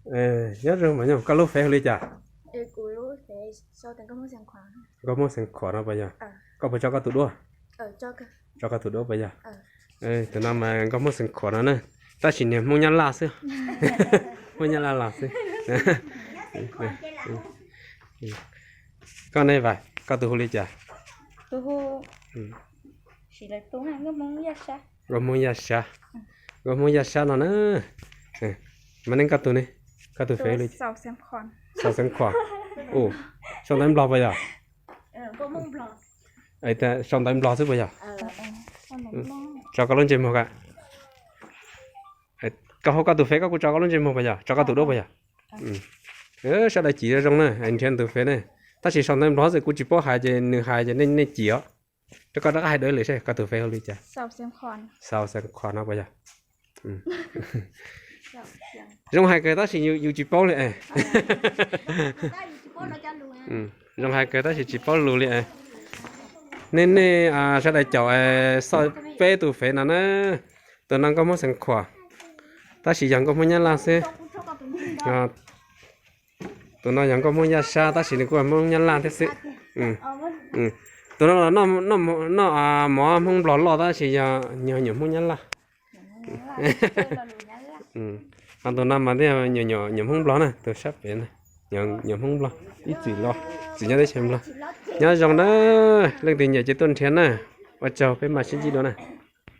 Nyob zoo mas nyog, koj lub fev hu li cas? Nkauj Hmoob Xeev Khuam no puas yog? Koj puas tso koj tus duab? Tso koj tus duab puas yog? Tus no mas Nkauj Hmoob Xeev Khuam no na, tab sis niag Hmoob Nyab Laj xwb. Hmoob Nyab Laj los xwb. Koj ne Vais, koj tus hu li cas? Nkauj Hmoob Yaj Sab. Nkauj Hmoob Yaj Sab no na. Mas nej koj tus ne? Koj tus fev li? Xaus Xeev Khuam. Sau ntawv Nplog puas yog? Sau ntawv Nplog xwb puas yog? Tso koj lub ntsej muag ko. Koj hu koj tus fev, koj kuj tso koj lub ntsej muag puas yog? Tso koj tus duab puas yog? Sawv daws cim zoo zoo na, nrhiav tus fev ne. Tab sis sau ntawv Nplog xwb kuv tsis paub hais ces nws hais ces nej cim os. Rau koj rov qab hais dua lwm seb koj tus fev hu li cas? Xaus Xeev Khuam no puas yog? Zoo hais kawg tab sis yus tsis paub li. Zoo hais kawg tab sis tsis paub lus li. Nej nej sawv daws caum xauj peb tus fev no na. Tus no Nkauj Hmoob Xeev Khuam, tab sis yog Nkauj Hmoob Nyab Laj xwb. Tus no yog Nkauj Hmoob Yaj Sab tab sis nws kuj Hmoob Nyab Laj thiab xwb. Tus no los noj mov Hmoob Nplog loj tab sis yog nyuam Hmoob Nyab Laj. Ho tus no mas thiaj nyuam Hmoob Nplog na, tus sab pem na, nyuam Hmoob Nplog ib txwm los, txwm nyob teb chaws Nplog. Nyob zoo na, leej twg nyiam ces tuaj nrhiav na. Ua tsaug, peb mam sib ntsib dua na.